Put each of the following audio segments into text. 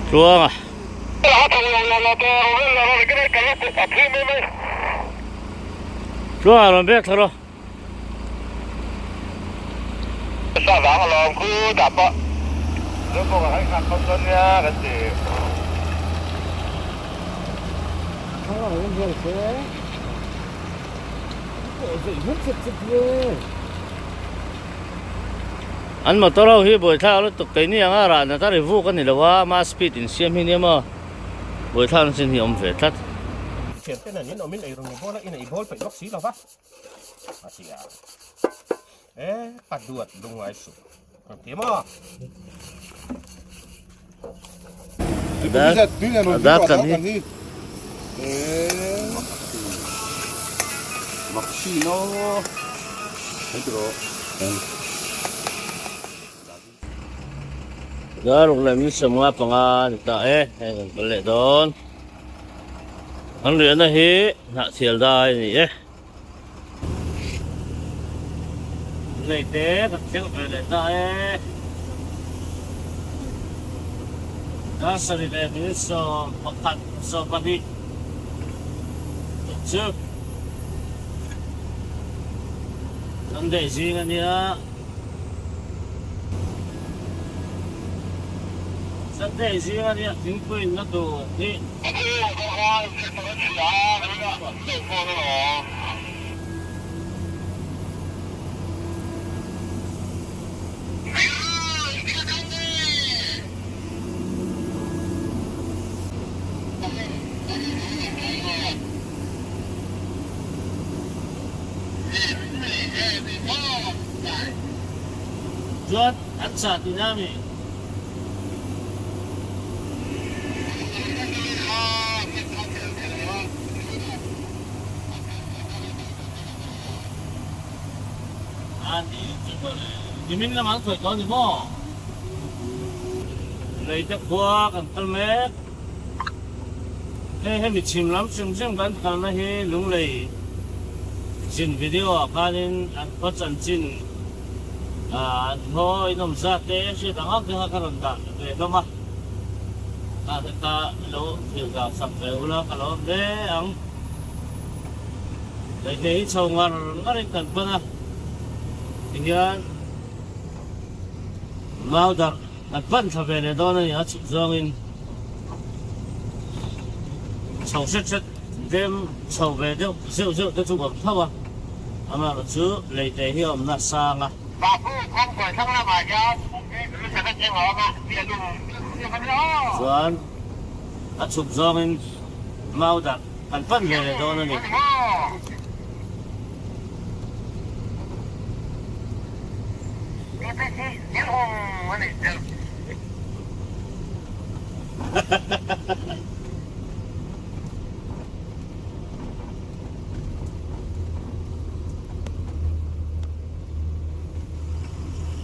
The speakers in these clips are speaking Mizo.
Tluanga. Tluanga rawn bek thla rawh. An motor ho hi buaithlak lutuk keini anga rahna ta ri vuk a ni lo a, ama speed in siam hi nia maw buaithlak na chin hi a awm ve tlat. Thian ten an in awmin ei rawn i bawl a, in ei bawl peih bawk si lo va a ti a, e ka duat lungngai suh ang ti maw. A dar kan hi. Dar ruk leh min 55 a ni ta e, hei kan kal leh dawn. Kan riahna hi hnahchhial dai a ni e. Lei te kan thleng ve leh ta e. Dar sarih leh minute 11 12 chu Sunday zing a nia. Sunday zing a nia thingpui in na tur hi. Chuan an chah tihna a mi? A ni chu mawle. Nimin lamah an sawi tawh a ni maw? Leite khua kan kal mek. Hei hemi chhim lam hrim hrim kan kalna hi Lunglei zin video ah khanin an khaw chanchin an khaw inawm zat te hriat ang ang te kha ka rawn dah ve hlawm a, tah te kha lo thil dah sak ve ula ka lo awm hle ang. Leite hi chho ngar ngarin kan pan a, tihian mau darh Kan pan thla ve leh dawn a ni a, chhuk zawngin chho hret hret dem chho ve deuh zeuh zeuh te chu awm tho a, amaherawh chu leite hi a awmna sang a. Chuan a chhuk zawngin mau darh kan pan ve leh dawn a ni.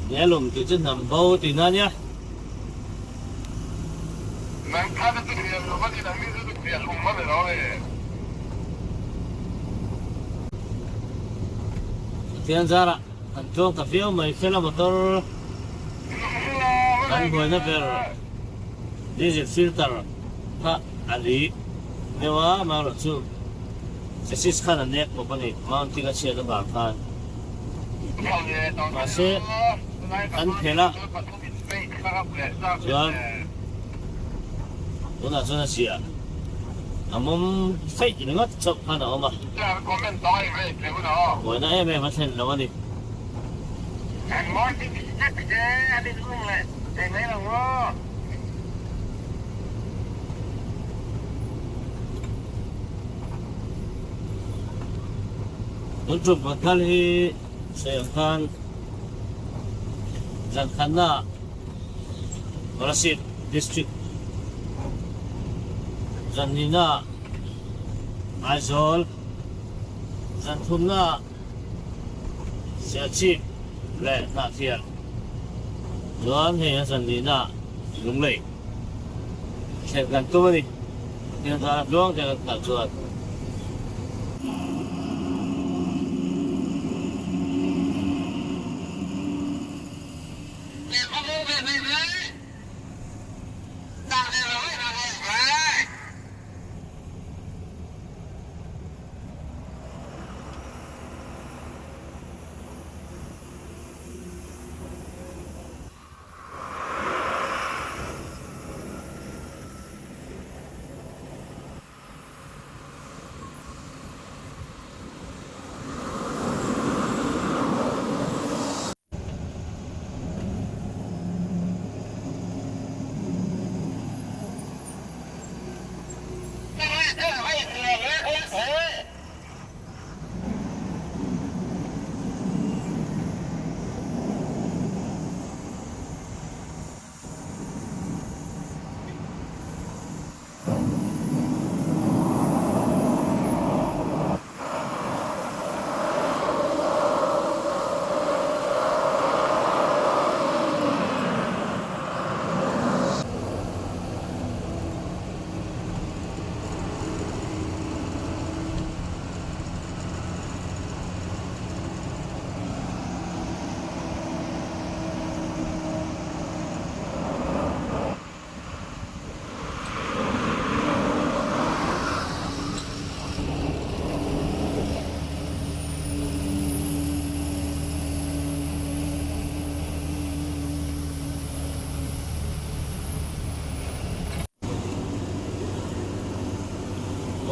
Nelum tih chu hnam bo tihna a nia. Pathian zarah kan tluang ta viau mai Fela motor kan buaina ber diesel filter kha a li deuh a amaherawh chu chassis khan a nek bawk a ni mounting a chhiat avang khan mahse kan phelh a. Chuan tunah chuan a ziah a mawm feih ringawt chauh khan a awm a, buaina em em a thlen lo a ni. Tun tum kan kal hi sawi ang khan. Zankhanna Kolasib District Zanhnihna Aizawl Zanthumna Serchhip leh Hnahthial chuan hei a zanhnihna Lunglei thlen kan tum a ni. Pathian zara tluang te kan kal chuan.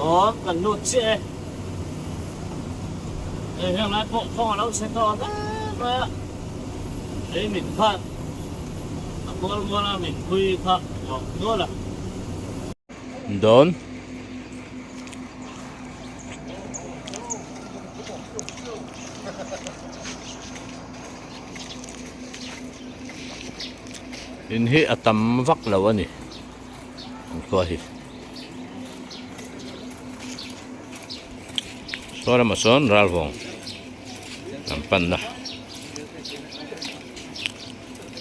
Dawn kan lut chiah e. Hei heng lai pawh kawng a lo chhe tawh hle mai a, lei min khan a kual kual a min phui kha a awm nual a. Dawn. In hi a tam vak lo a ni an khua hi. Saw lamah sawn ralvawng an panna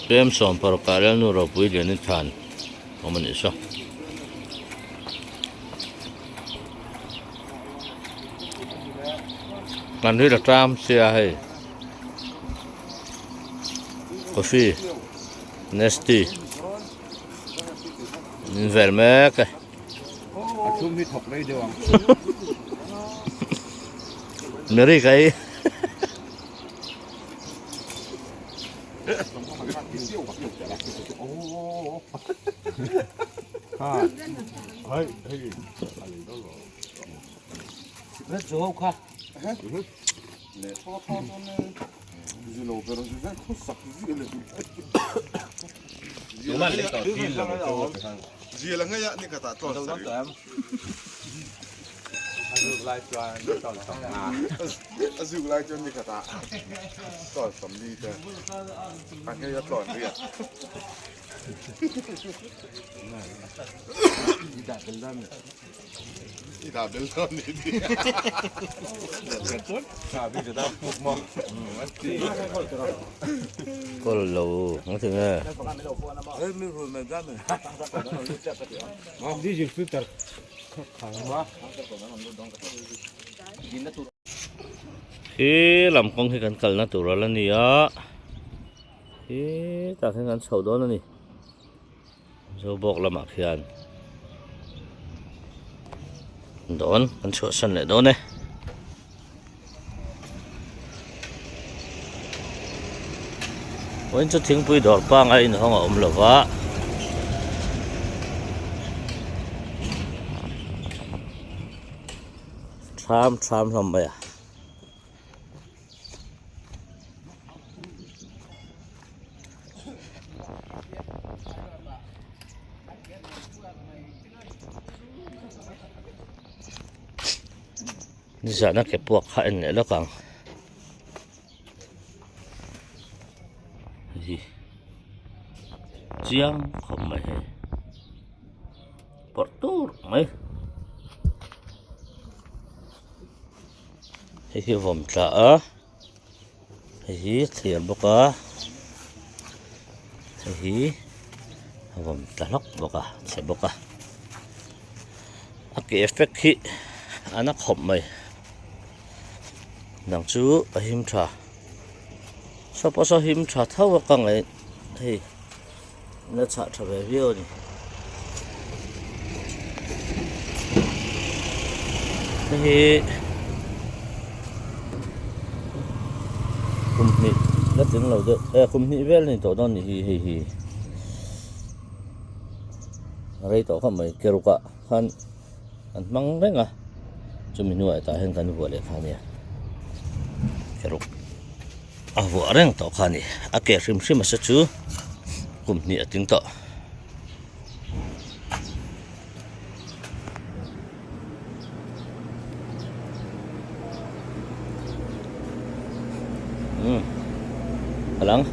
pem sawm paruk ah Lalnu ropui lian in than awm a nih saw. Kan ri la tram sia hei coffee nestea in vel mek e. A thum hi thawk rei deuh ang. Mary ka ei. Kawl lo ang thing e. Khi lam kawng hi kan kalna tur a la ni a hetah khian kan chho dawn a ni Zobawk lamah khian dawn kan chhuahsan leh dawn e. Vawiin chu thingpui dawr pangai inhawng a awm lo va. Tham tham hlawm mai a. Nizana ke puak kha en leh lawk ang. Hi chiang khawp mai hei pawrh tur mai. Hei hi vawm tla a hei hi thlir bawk a hei hi vawm tla hlawk bawk a chhe bawk a a ke effect hi a na khawp mai dang chu a him tha saw pawh saw him tha tho a ka ngaih hei la chhah tha ve viau a ni. Hei hi kum hnih la tling lo deuh eh kum hnih vel a ni tawh dawn a nih hi hei hi a rei tawh khawp mai ke ruk ah khan an hmang reng a chumi hnuah tah hian kan vuah leh kha a nia ke ruk. A vuah reng tawh kha a ni. A ke hrim hrim a se chu kum hnih a tling tawh. Umm a lang.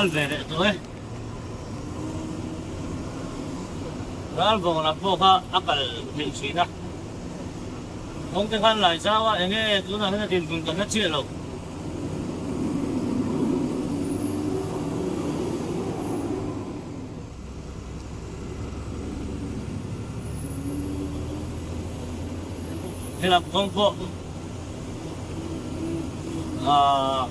Kal ve leh tawh e. Ral vawng lam pawh kha a kal theih thin a. Kawng te khan lai zau a enge tunah hian a dinhmun kan la chiah lo. Helam kawng pawh aaa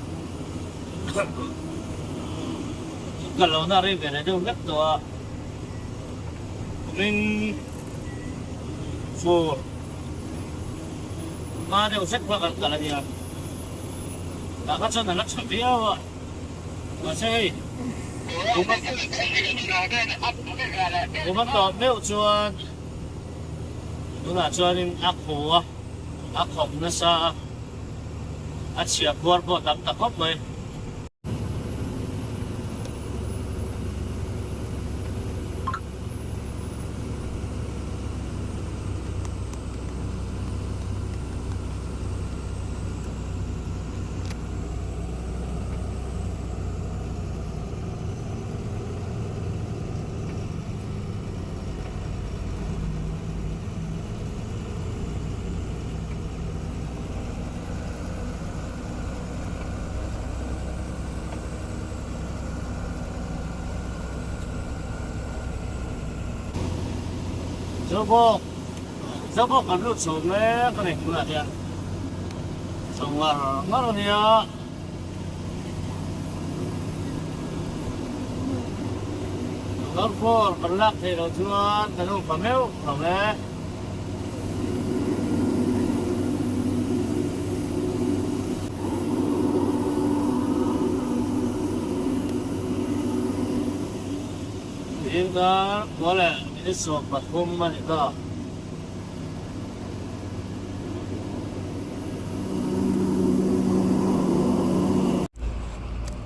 kal lohna a rei ve leh deuh hlek tawh a. Kumin fur hma deuh zet kha kan kal a nia. Tah kha chuan a la tha viau a, mahse hei kum a tawp meuh chuan tunah chuanin a khu a, a khawp nasa a, a chhia khuar pawh a tam ta khawp mai. Zobawk Zobawk kan lut chho mek a ni tunah hian chho ngar ngar a nia. Lawrkhawr kan lak theih loh chuan kan upa meuh lo e. Zingkar khua leh minute 13 a ni ta.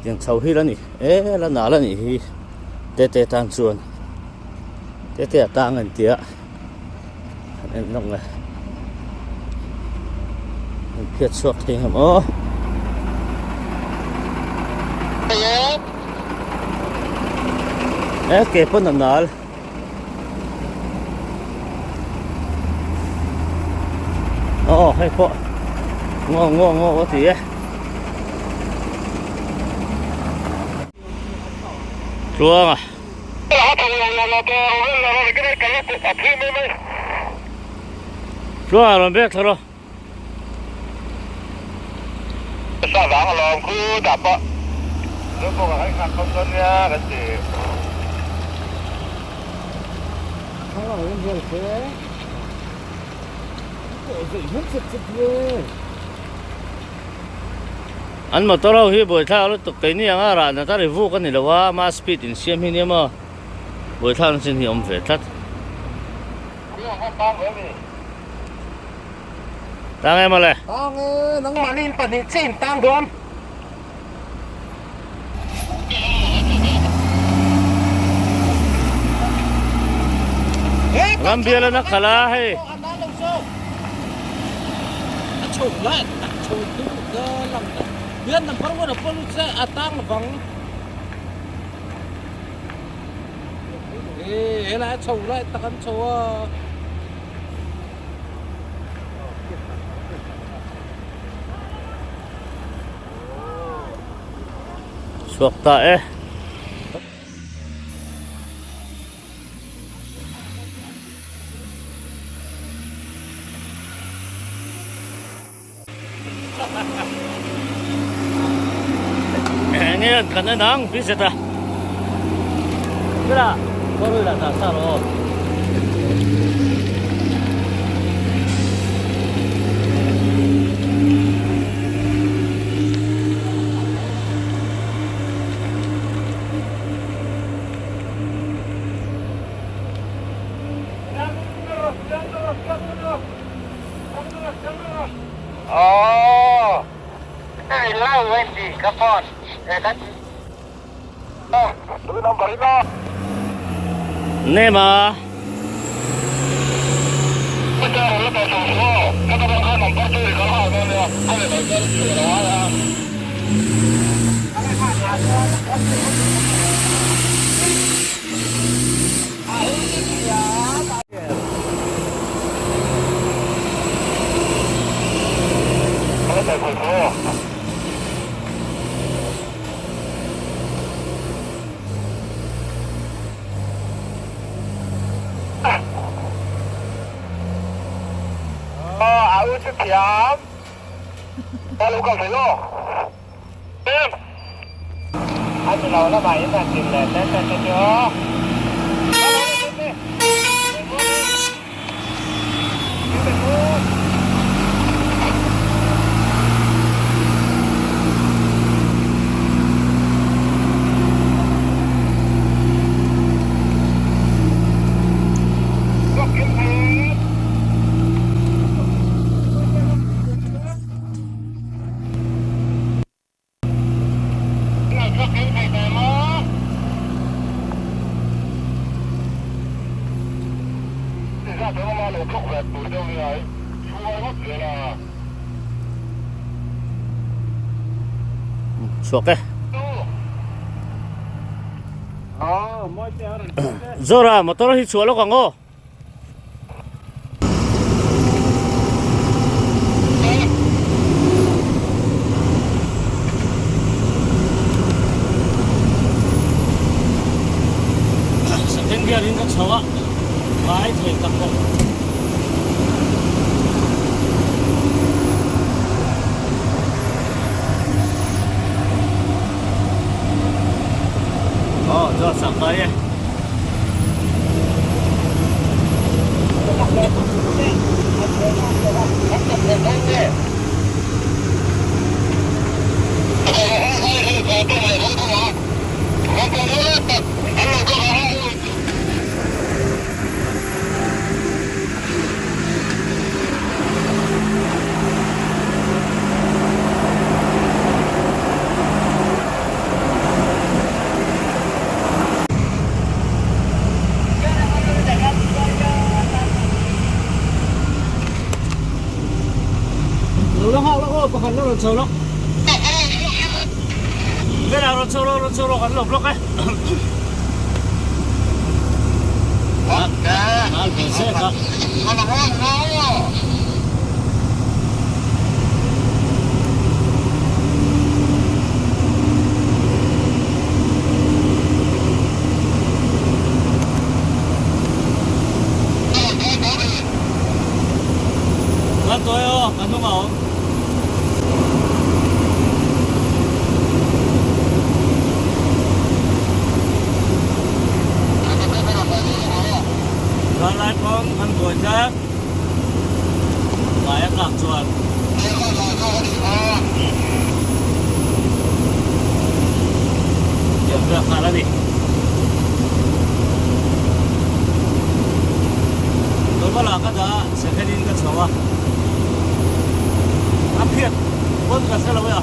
Tiang chho hi la ni e la nal a nih hi tete tan chuan tete a tang an tia an en lawk nge an phiat chhuak thei ngam aw. E ke pawn a nal. Aw hei pawh ngaw ngaw ngaw a ti e. Tluanga. Tluanga rawn bek thla rawh. An motor ho hi buaithlak lutuk keini anga rahna ta ri vuk a ni lo a, ama speed insiam hi nia maw buaithlakna chin hi a awm ve tlat. Tang em mawle. Tang e, nangmahni in pahnih chiah in tang dawn. Ram bial an a khalh a hei. A chho lai tak chho tu ka lang ta. Hian number one a pawl che a tang vang. E helai a chho lai tak an chho a. Chhuak ta e. Enge an kan en ang bizet a. Kira korui la ta sa ro. Nema. Chhuak e. Zora motor hi chhuah lawk ang aw. Second gear in ka chho a, ngai thei tak bawk. Aw, chuan sak kai e. Lo la nghak lawk aw pakhat la rawn chho lawk. Velah rawn chho lawk rawn chho lawk an lo block e. Al ve zek a. Kan tawi aw, ka hnung a awm. Chuan lai pawn kan buai tlat. Vai a tlak chuan. Tiang vel nghal a ni. Normal ah ka dah a, second in ka chho a. A phiat pawn ka hre lo e a.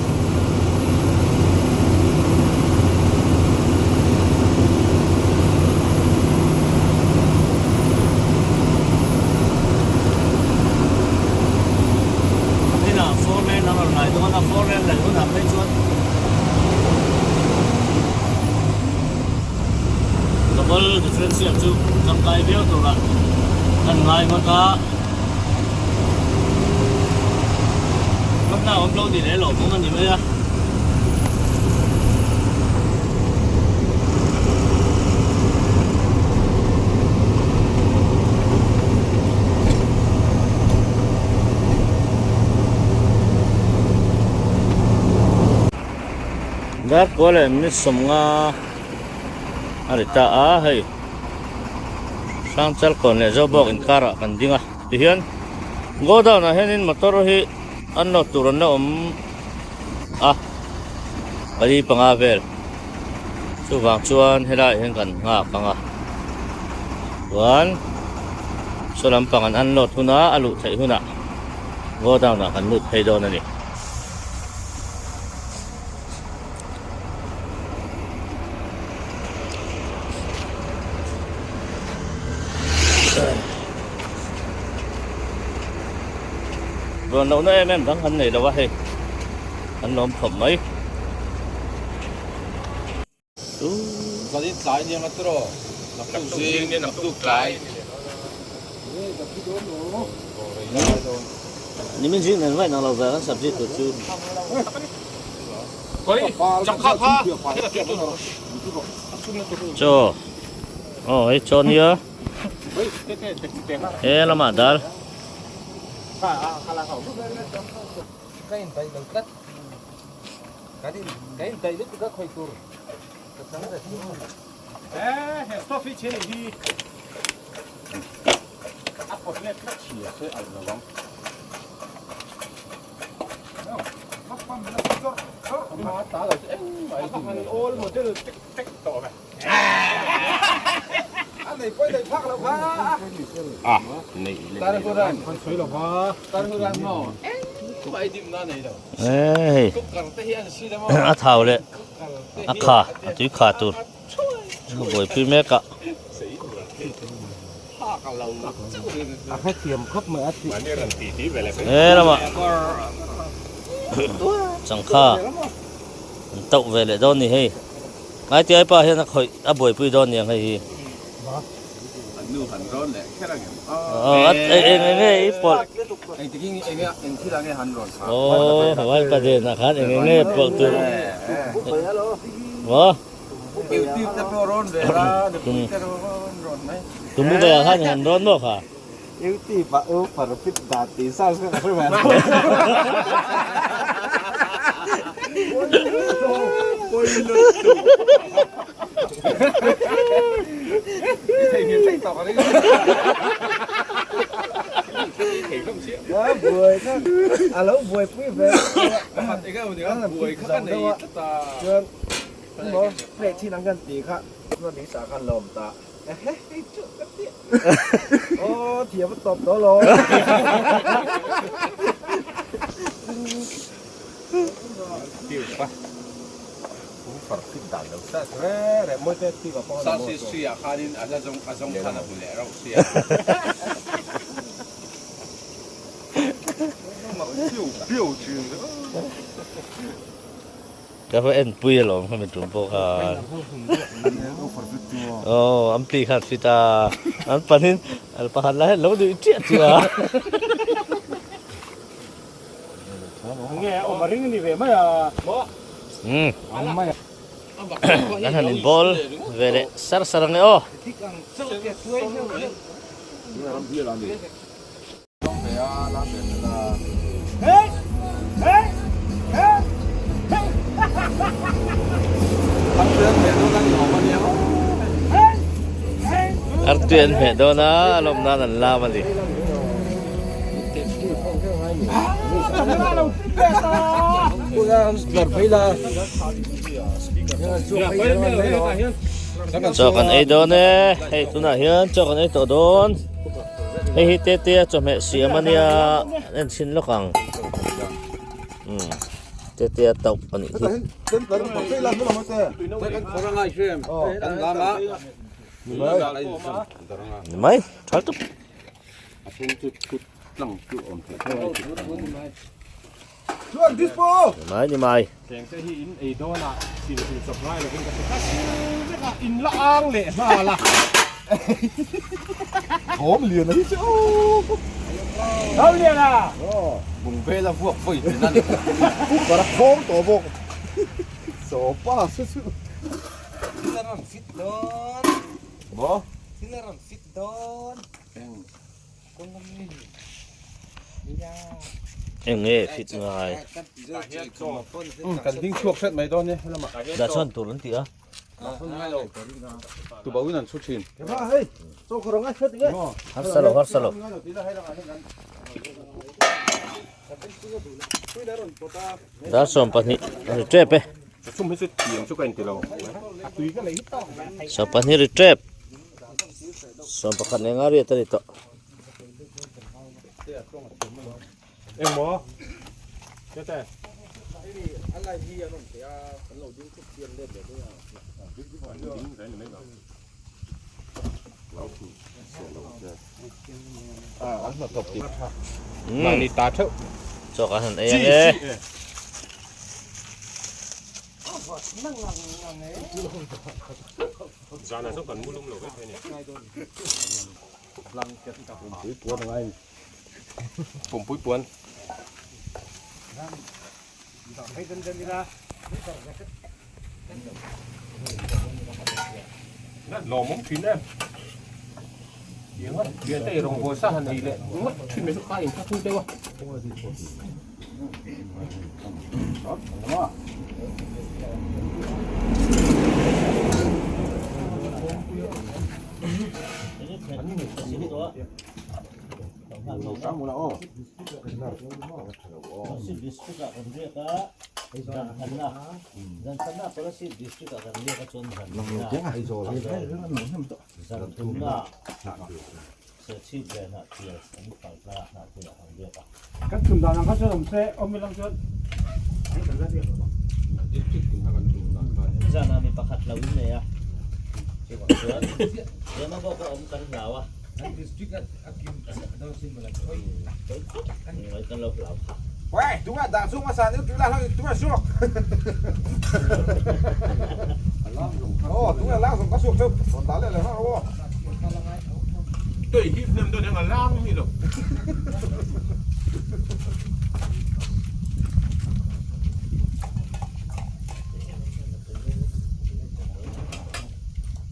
Inah four lane a rawn lai dawn a, four lane laih hunah phei chuan double differential chu tangkai viau turah kan ngai ngawt a. Hmanna awm lo ni leh lo mawng a ni mai a. Dar kual leh minute sawmnga a ri ta a hei Hrangchal kawn leh Zobawk inkarah kan ding a tihian godown ah hianin motor hi an load tur an la awm a pali panga vel chuvang chuan helaiah hian kan nghak ang a chuan saw lampang an unload huna a luh theih hunah godown ah kan lut phei dawn a ni. Ruan lohna em em dang kan nei lo a hei an lawm khawp mai. Zanin tlai nia nga tiraw naktuk zing naktuk tlai. Nimin zing nen vaih nang lo ve kan subject tur chu. Chaw aw hei chaw nia he lamah dal. A pawt let tlat si a se alh lo ang. Old model tek tek tawh ve. A nei pawi nei phak lo kha. A nei leh nei lo. Kan sawi lo kha. Hei a thau leh a kha a tui kha tur a buaipui mek a. He lamah changkha an tauh ve leh dawn a ni hei. Ngaitiai pa hian a khawih a buaipui dawn niang hei hi. Aw eng eng nge i pawlh. Aw vai pa den ah khan eng eng nge pawlh tur. Maw. Tumu bai ah khan i han rawn maw kha. Ka va en pui alawm kha mi tum pawh khan aw an pli khan fit a an panin an pakhat lai hian lo nuih chiah chiah a. Umm kan han inbawl ve leh sar sar ang e aw. Artui an hmeh dawn a, a lawm nan an lam a ni. Chaw kan ei dawn e, hei tunah hian chaw kan ei tawh dawn. Hei hi tete a chawhmeh siam a nia an en chhin lawk ang umm tete a tauh a nih hi. Ni mai tha lutuk. Ni mai ni mai. Eng nge fit ngai? Kan ding chhuak hret mai dawn e helamah. Dah chhuan tur an ti a. Tubauin an chhu thin. Harsa lo harsa lo. Dar 12 a ri tep e. 12 ri tep. 11 leh nga riat a ni tawh. Chaw kan han ei ang e. Pumpui puan. Lawmawm thin em. Lian te rawng bawl sa han ei leh ngawt thin mai chu kha in kha thung deuh a. hram ula aw. Kolasib district ah kan riak a, zan khatna zan khatna Kolasib district ah kan riak a chuan zan zan thumna Serchhip leh Hnahthial an kal tlang a, Hnahthial ah kan riak a. Kan thum dan ang kha chuan awm se, awm ila chuan an kan la riak lo ang. Nizanah mi pakhat lo in nei a, chuvang chuan tlema bawk a awm kan hlau a. An district a kim dawn sin mawle khawi Ngai kan lo hlau kha. Weh, tunga dah chung a san tuna hlau tunga suak. Oh, tunga lang zong ka suak cheu rawn dah leh leh hlauh rawh aw. Tui hi hnem dawn hian a lang mi lo.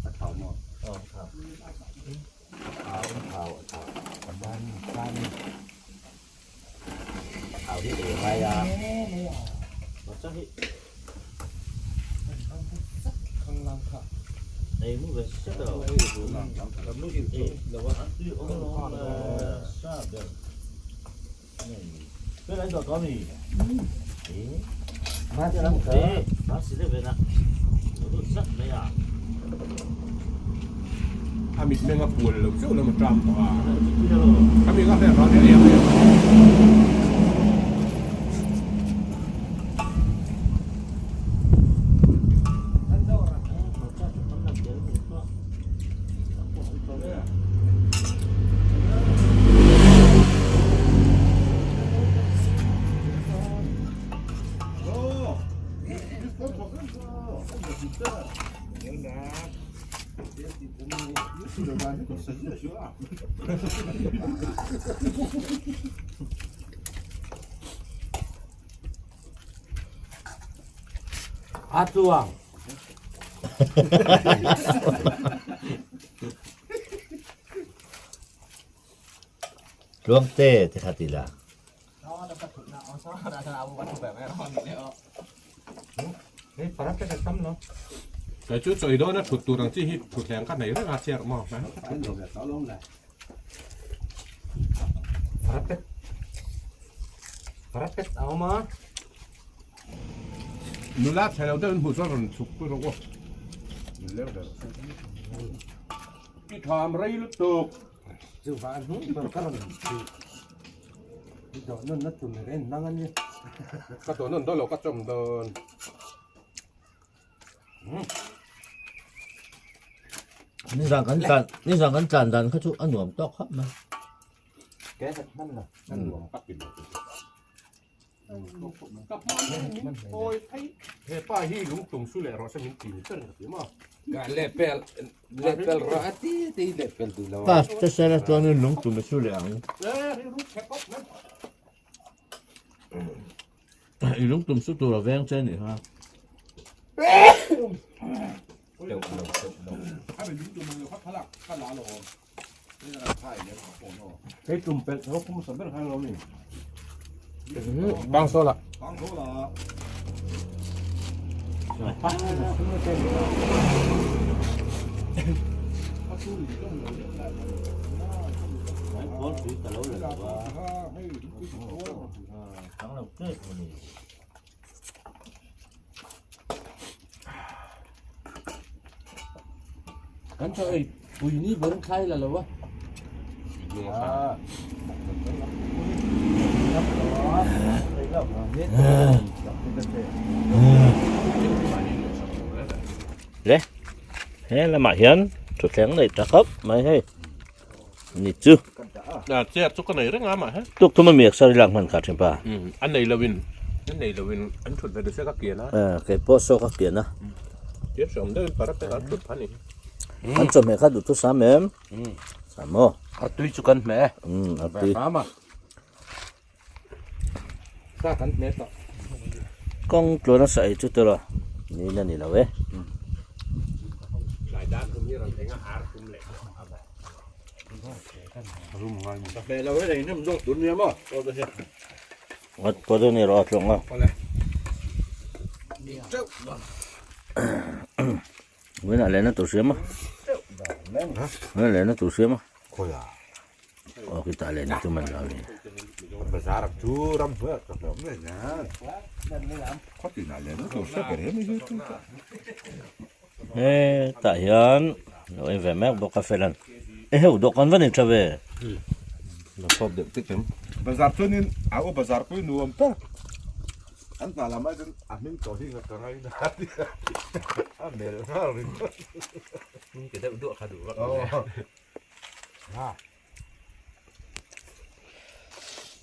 A thau maw? Aw thau. Thau hi ei ngai a. Hmarcha hi ei mu ve sek lo. Tui awm lo sa ber. Pe lai dawt awm i. A mitmeng a pual lo chauh lam a ṭam tawh a, a mi ka hriat vang hian eng em A tluang. Tluangte ti kha ti la. Kei chu chawi dawn a thut tur ang chi hi thutthleng ka nei reng a chair maw hmai ka thut lo. Nula chhe lo deuh in hmuh chuan rawn chhuk pui rawh u. I tham rei lutuk. Chuvang hnung ber ka rawn tih. I dawh nawn na tur reng nang a nia. Ka dawh nawn dawn lo ka chawm dawn. Nizan kan tlan nizan kan tlan dan kha chu a nuam tawk khawp mai. Ke khat hman lo. A nuam ka ti lo. Ka hman pawi phei. He pa hi lungtum su leh rawh se min ti ni ber ka ti maw. Ka lehpel lehpel rawh a ti ti lehpel duh lo a. Pass te sela chuanin lungtum i su leh ang. I lungtum su tur a veng che nih kha. Hei tum pelh rawk hmasa ber khan lo ni. Bang saw la. Bang saw la. Kan chaw ei pui ni ber thlai la lo a. Le he lamah hian thutthleng nei tha khawp mai hei ni chu. A chair chu ka nei reng a mah he. Tuk thum a mi exer i lak hman kha thin pa. A nei lo in a nei lo in an thut ve duh se ka kian a. Kei pawh saw ka kian a. Tir hrawm deuh in parapet an thut pha ni. Kan chawhmeh kha duh thu sam em? Sam aw. A tui chu kan hmeh e. A tui. Sa kan hmeh tawh. Kawng tluan a sa ei chu tawh a ni na ni lo e. Ngat pawh chu ni rawh a tlawng a. Vawiinah lehna tur siam a. Vawiinah lehna tur siam a. Aw khitah leh ni chu man lo ani. Hetah hian lo en ve mek bawk a Fela'n eheu dawhkan va nei tha ve. Bazar chuanin a u bazar pui nuam tak an hna lam ah chuan a hming tawh hi ka ngaina a tia a melh nghal ringawt. Ke deuh duah kha duh vak.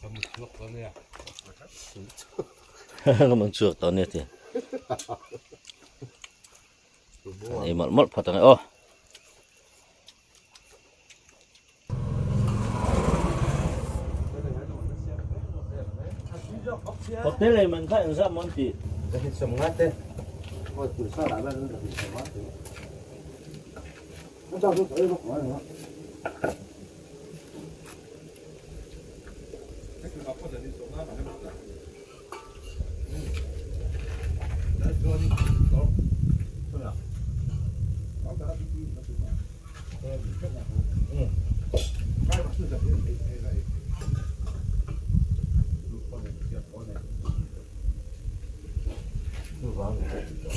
Ka mu chhuak tawh ania. Ka mu chhuak tawh ania ti. An ei mawlh mawlh phawt ang e aw. Hotel ei man kha engzah maw an tih?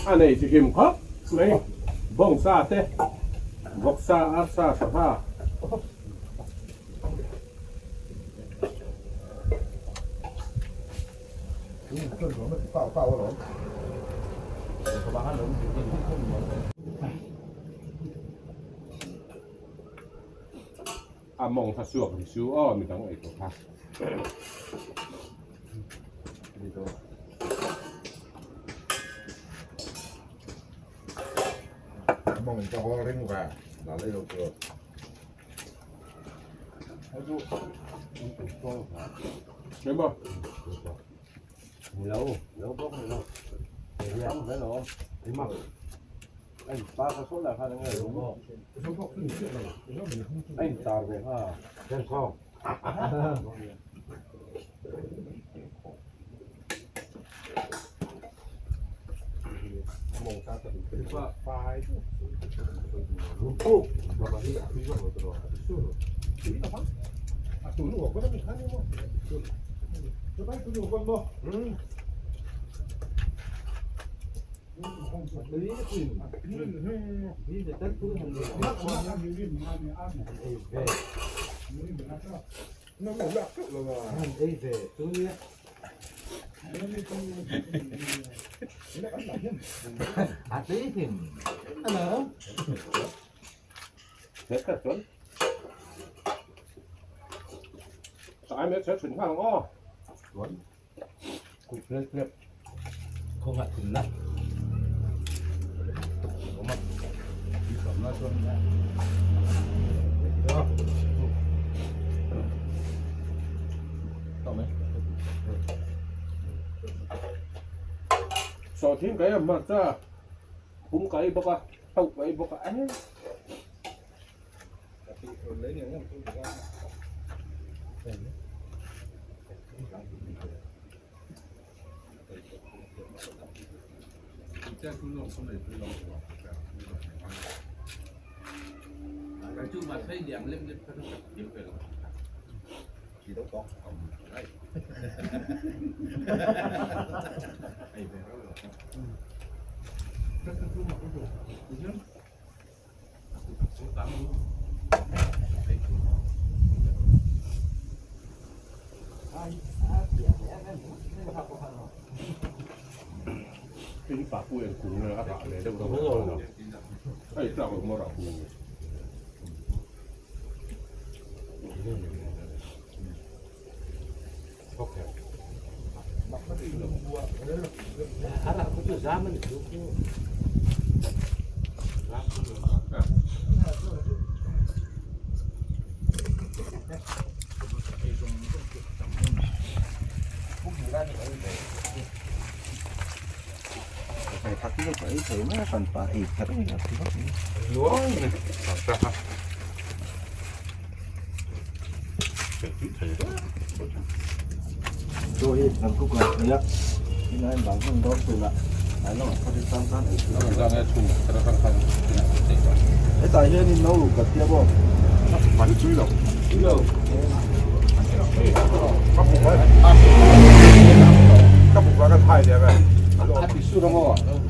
A nei chi hrim khawp mai bawngsa te vawksa arsa sangha. A mawng kha suak ri su aw midang ei tawh kha. Mawng ka haw ring va la lei lo tur. Đúng không? Lâu, lâu bốc này đâu. Không phải đâu. Anh ba cái số là hai người đúng không? Anh tao về ha. Đen không? Thế thật chuẩn. Tại mới sẽ chuyển hàng o. Sawh thing kai a hmarcha pum kai bawk a hauh kai bawk a eh. Cái bà cô em cũng là bà này đâu đâu. Ai tao cũng mất rồi. Hetah hianin no lut ka tia bawk. Van tui lo.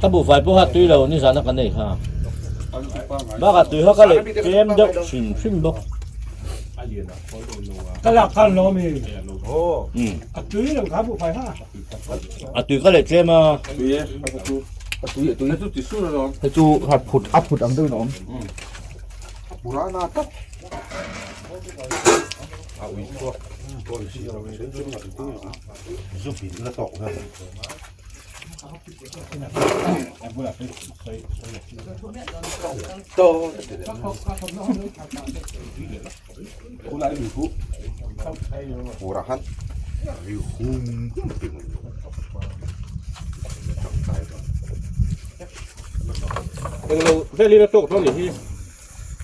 Ka buhfai pawh kha tui lo nizan a kan ei kha. Bakah tui kha ka leh tlem deuh hrim hrim bawk. Ka lak khan lo mi. A tui lo kha buhfai kha. A tui ka leh tlem a. Tui e, a tui a tui. Hei chu ti sur alawm. Hei chu hat phut a phut ang deuhin a awm. Purana tak. A ui chhuak. Zu bin na tawk na. Purahan. Englo velin a tawk dawn nih hi.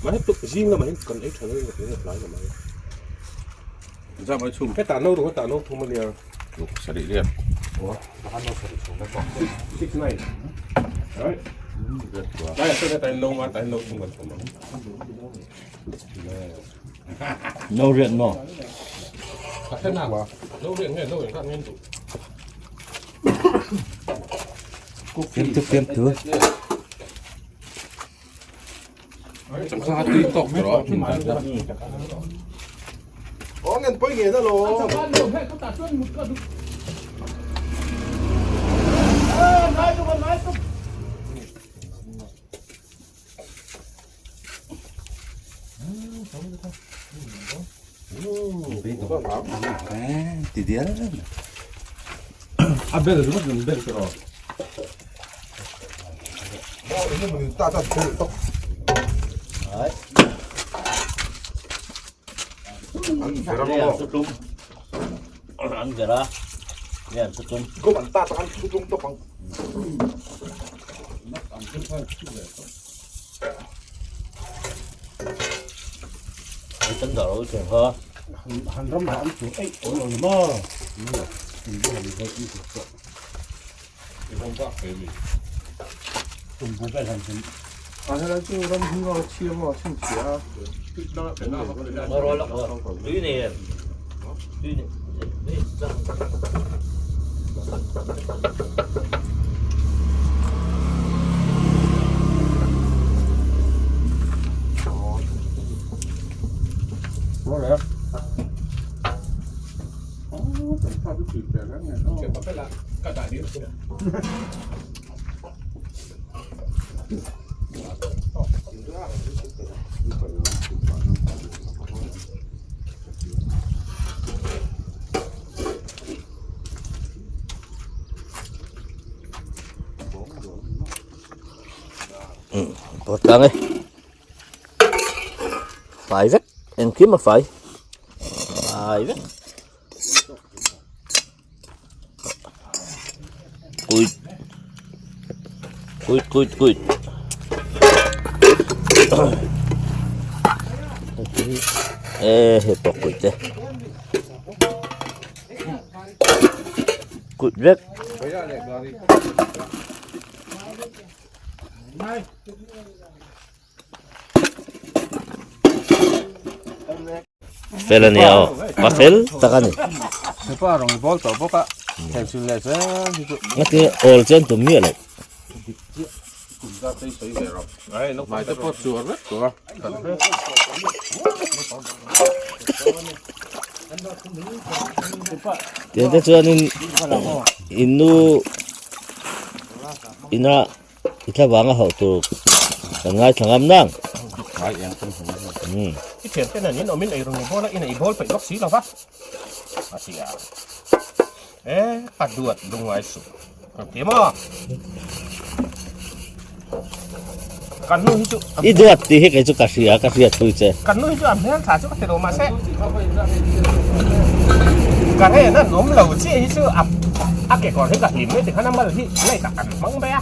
Mahse tuk zing lamah hian kan ei tha lo a tlai lamah hian. Zam ai chhum. Hetah no ru hetah no thum a nia. Tuk sarih riat. 69. Right. Lai ah chuan hetah hian no nga tah hian no thum kan chhum ang. No riat maw? Ka hre na. No riat nge no engzat nge an duh. Fiamthu fiamthu. Changkha tui tawk tawh Aw ngen pawi nge na lo. Ti dial. A bel ringawt in bel tawh. Aw enge mawni ta ta bel tawk. An vera maw. An vera. Yan sutum. Gom an ta ta an sutum tawp ang. Kan dah lo theng kha. Han ram ha an chu ei ol ol maw. Tumbu vel han chu. A helai chu ram hung a chhia maw a chhinchhia a. Tui nei em? Tui nei. Pawt tlang e fai vek engkim a fai fai vek kuit kuit kuit kuit e he pawh kuit te kuit vek. Fel a ni aw, pa fel tak a ni. Hepa rawng bawl tawh bawk a, thlenchilh leh zel hi chu. Ngati awl chen tum miah loh. Dik chiah, kum zat te hi sawi ve rawh. Hmai te pawh chuar vek tawh a. Tiang te chuanin in nu ina I thla vanga hauh tur kan ngaithla ngam nang. I thian ten an in awmin ei rawn i bawl a, in ei bawl peih bawk si lo va. A ti a. E, ka duat lungngai suh. Ka ti maw? Kan nu hi chu I duat tih hi kei chu ka hria, ka hriat pui che. Kan nu hi chu a hmel tha chu ka ti lo mahse ka ren an awm lo chiah hi chu a a kekawr hi ka hlim mai tikhan a mal hi lei tak an hmang mai a.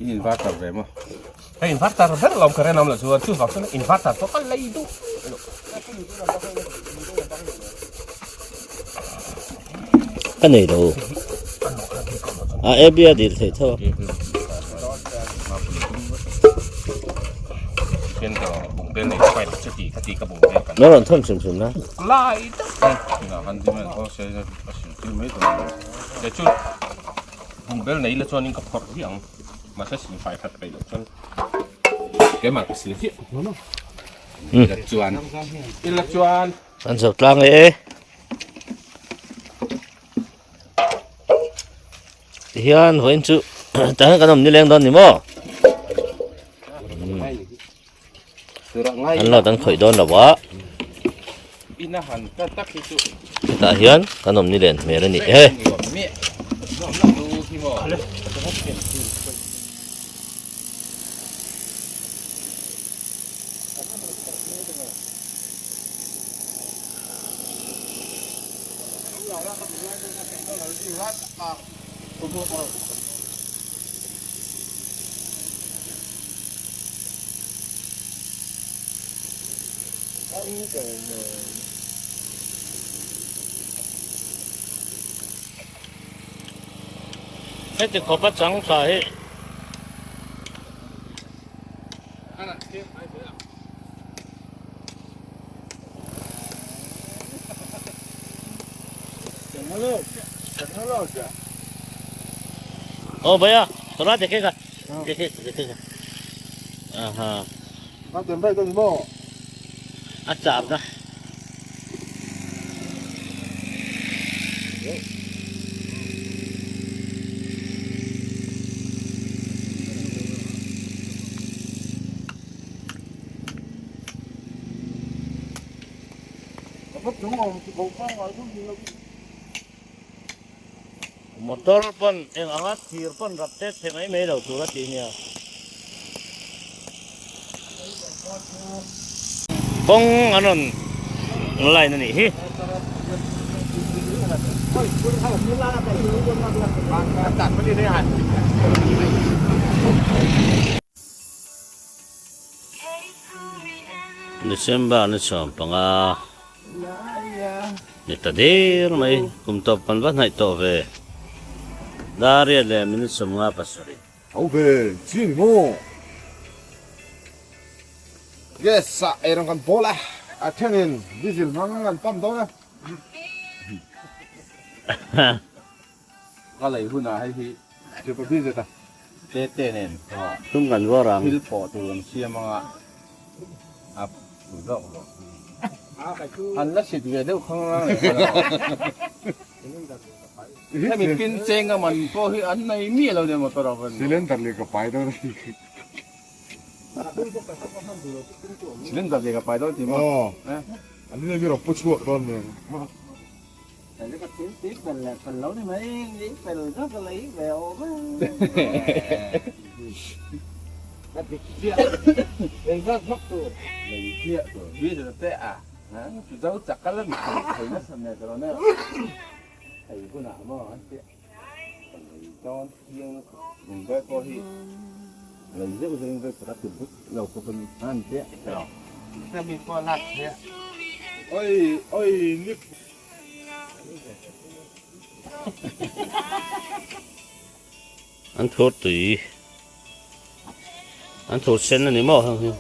I inverter ve maw? Hei inverter ber lawm ka ren awm lo chuan chuvang chuan inverter pawh ka lei duh. Ka nei lo. A AB a dil theih tho a. Min rawn thawn hrim hrim na. Lai deuh te inah khan ding a aw se a sil tir mai dawn a ni. Chu bungbel nei la chuanin ka phawrh viah ang mahse sil fai that peih loh chuan keimah ka sil viah ila chuan ila chuan An zo tlang e. Tihian vawiin chu tah hian kan awm nileng dawn ni maw? An lo dan khawih dawn lo a. Hetah hian kan awm nilen hmel a ni e. Heti khawpa chang tha hi ओ भैया थोड़ा देखेगा देखे देखेगा हाँ a char na Motor pawn eng anga thir pawn rap tet thei mai mai lo tur a tih nia. Kawng an rawn line a nih hi. December ni 15. Ni ta der mai, kum tawp kan va hnaih tawh ve. Dar riat leh minute 57. Ho ve, chi ni maw? Gas ah eirawng kan bawl a, a thenin diesel hmang an pump dawn a. Ka lei hunah hei hi Triple B zet a. Te te nen Tum kan vawr ang. Thil pawh tur an siam anga a pui zawk zawk. An la sit ve deuh khang lang leh kha lo. Hemi pin cheng a man pawh hi an nei miah lo nia motor ah khan. Cylinder leh ka pai dawn a ni. Cylinder leh ka pai dawn ti maw? Aw. An ni mi rawn pu chhuak dawn nen. Oi oi ni. An thur tui an thur sen a ni maw heng hi.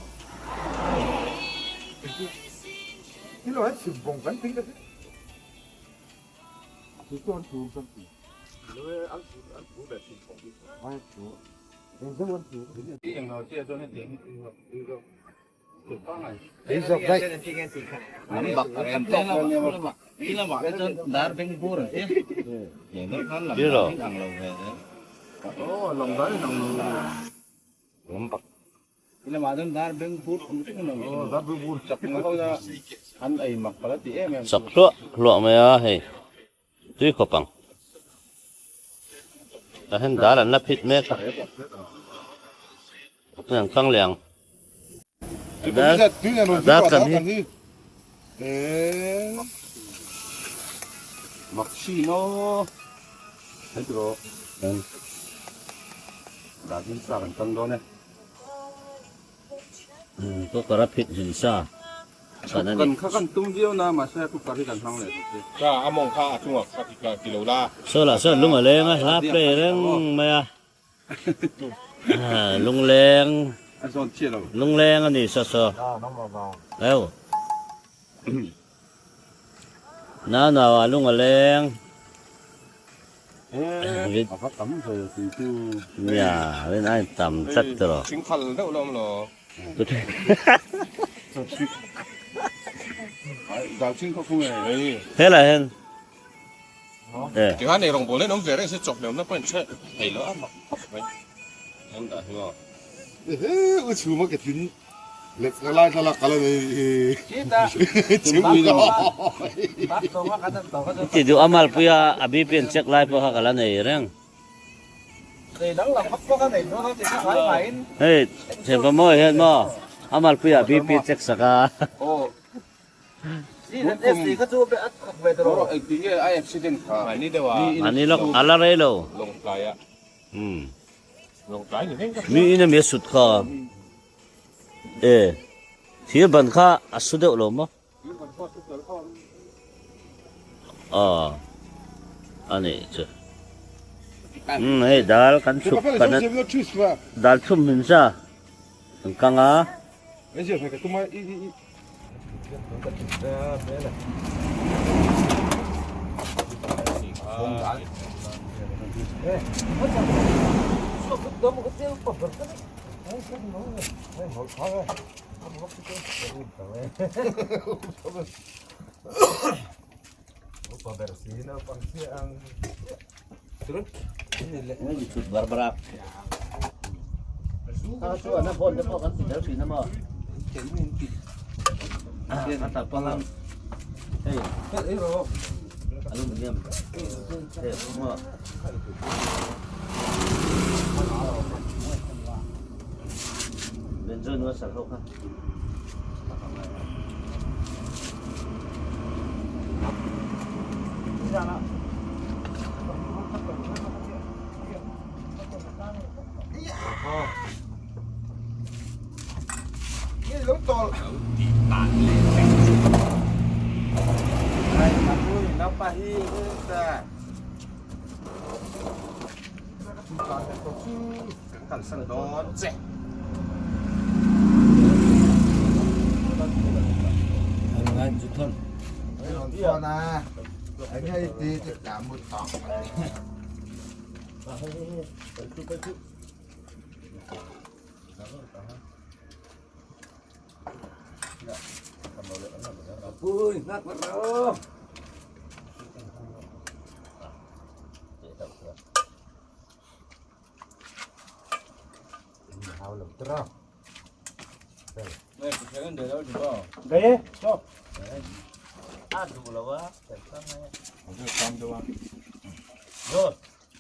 Chak hluah hluah mai a hei tui khawp ang tah hian dal an la phit mek a an kang leh ang. Dar kan hi. Cooker a phit zin sa kan a ni. Saw lah sawn lung a leng a hla play reng mai a. Lungleng lungleng a ni saw saw. Nau nau ah lung a leng. A va tam ve tui chu. Nia, rin a in tam tlat tawh lo. Thing khal deuh lo awm lo. Helai hian e. Tikhan ei rawngbawl hian awm ve reng se chawp leh awmna pawh in hre thei lo a mak khawp mai. An dah hi maw. Ehe u chhuma ke tin lek ka lai thlalak ka la nei hi. Chhum ka. Ti duh a malpuia a BP an check lai pawh kha ka la nei reng. Hei thianpa mawi hian maw a malpuiah BP check sak a. Mahni lawk a la rei lo. Mi in a mi a sut kha e thir ban kha a su deuh lo maw. Aw a nih chu umm hei dal kan chhuk kan dal chhum hmin sa an kang a.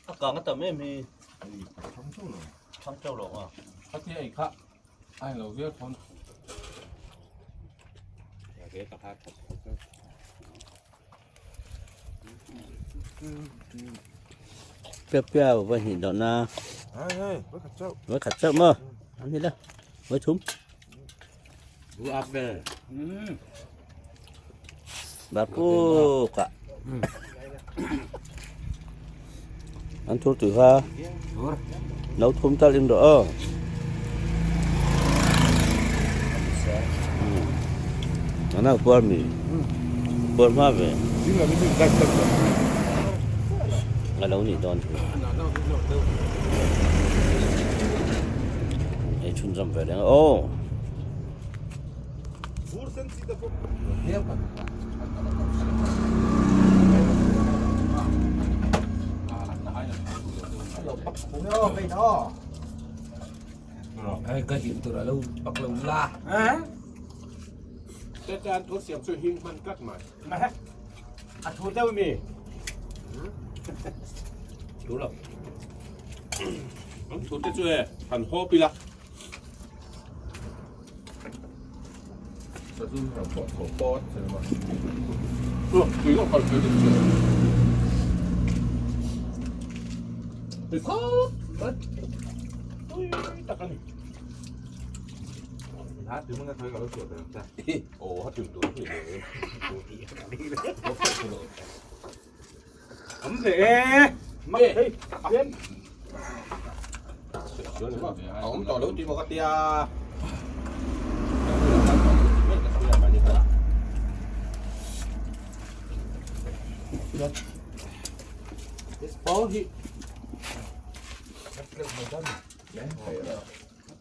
A kang a tam em hi. Thang chau lo a. Khatia ei kha a lo viau thawn. Piap piap va hnih dawh na. Với khat chau maw. An hi la. Với thum. Bapuk a. An thur tui kha. No thum tal in rawh aw. An au puar mi. Puar hma ve. A lo nih dawn chu. Ei chhunzawm ve reng a aw.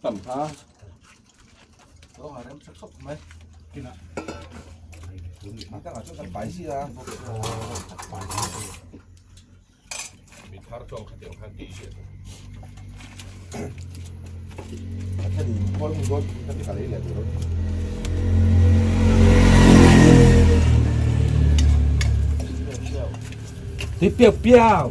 Tam ha. Mi thar chuan khatiang khan tih hriat a. Tí piao piao.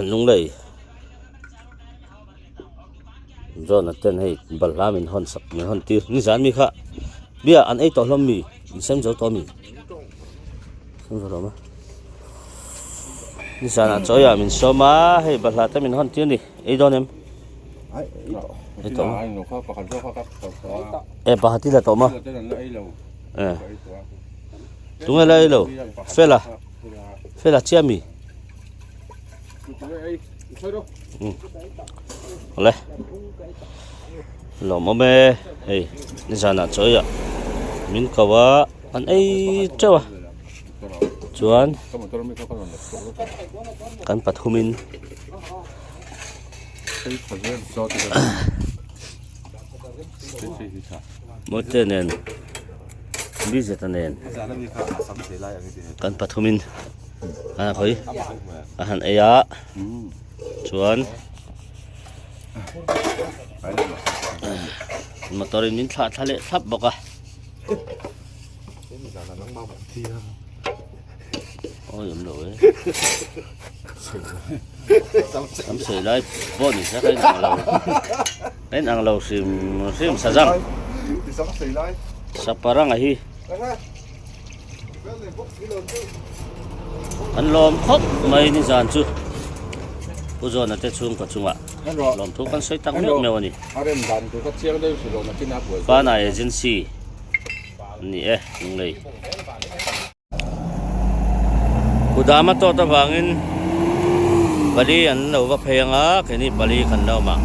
Lunglei John a ten hei balhla min hawn sak min hawn tir nizan mi kha bia an ei tawh hlawm mi in sem zo tawh mi sem zo tawh ma nizan ah chawi ah min sawm a hei balhla te min hawn tir a ni ei dawn em ei tawh ma e pakhat i la tawh ma e tunge la ei lo fela fela chiah mi. Awle lawmawm e hei nizanah chaw eiah min ko a an ei teuh a chuan kan pathumin Mawite nen Bizeta nen kan pathumin a hawi a han ei a chuan motor in min thlah thla leh thlap bawk a. Awi awm lo e. Sam sei lai pawh ni se ka in ang lo. Ka in ang lo hrim hrim sazang. Saparanga hi. An lawm khawp mai ni zan chu. Pu Zawna te chhungkaw chungah lawmthu kan sawi tak meuh meuh a ni. Pana Agency an ni e Lunglei. Kudam a tawt avangin pali an lo va phei anga keini pali kan lo awm ang.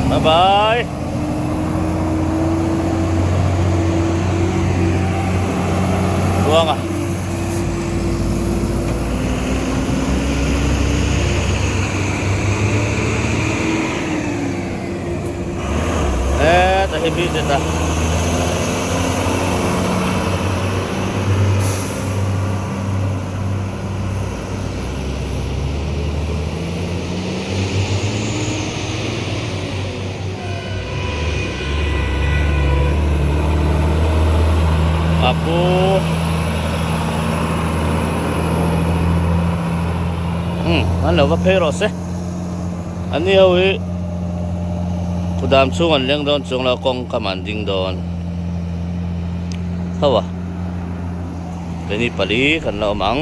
Bye bye. Tluanga. Heta hi visit a. Apu an lo va phei rawh se. An ni ho hi kudam chhung an leng dawn chuang lo a kawng kam an ding dawn tho a keini pali kan la awm ang.